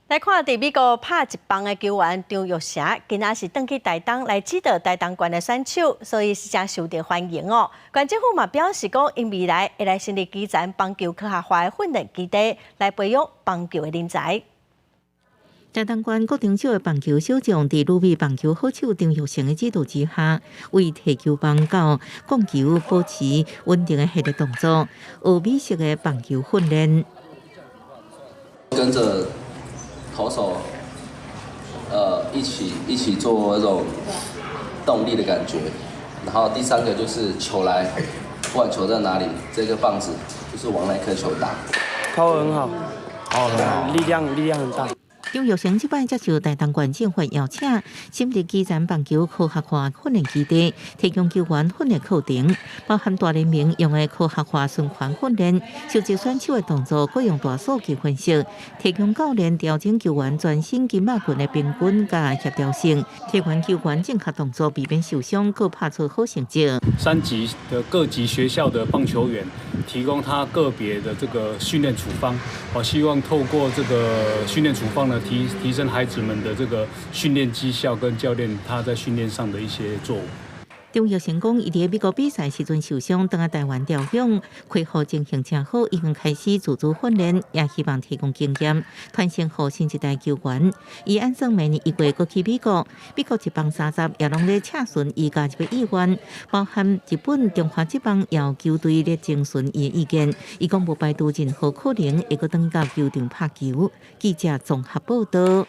來看佇美國拍職棒的球員張育成，今仔是轉去台東來指導台東縣的選手，所以是誠受著歡迎哦。縣政府嘛表示講，𪜶未來會來成立基層棒球科學化的訓練基地，來培養棒球的人才。台東縣國中小的棒球小將，佇旅美棒球好手張育成的指導之下，為提球棒到摃球保持穩定的彼个動作，學美式的棒球訓練。跟着投手，一起做那種動力的感覺。然後第三個就是球來，不管球在哪裡，這個棒子就是往那顆球打。拋很好，拋很好，力量很大。張育成這擺接受台東縣政府邀請，成立基層棒球科學化訓練基地，提供球員訓練課程，包含大聯盟用的科學化循環訓練，收集選手的動作，閣用大數據分析，提供教練調整球員全身筋肉群的平均佮協調性，提懸球員正確動作，避免受傷，閣拍出好成績。三級的各級學校的棒球員，提供他個別的這個訓練處方，我希望透過這個訓練處方呢，提升孩子們的這個訓練績效，跟教練他在訓練上的一些作為。張育成講，伊佇美國比賽時陣受傷，轉來台灣調養，恢復情形誠好，已經開始自主訓練，也希望提供經驗，傳承予新一代球員。伊按算明年1月閣去美國，美國職棒三十也攏咧洽詢伊加入的意願，包含日本中華職棒也有球隊咧徵詢伊的意見。伊講無排除任何可能會閣轉到球場拍球。記者綜合報道。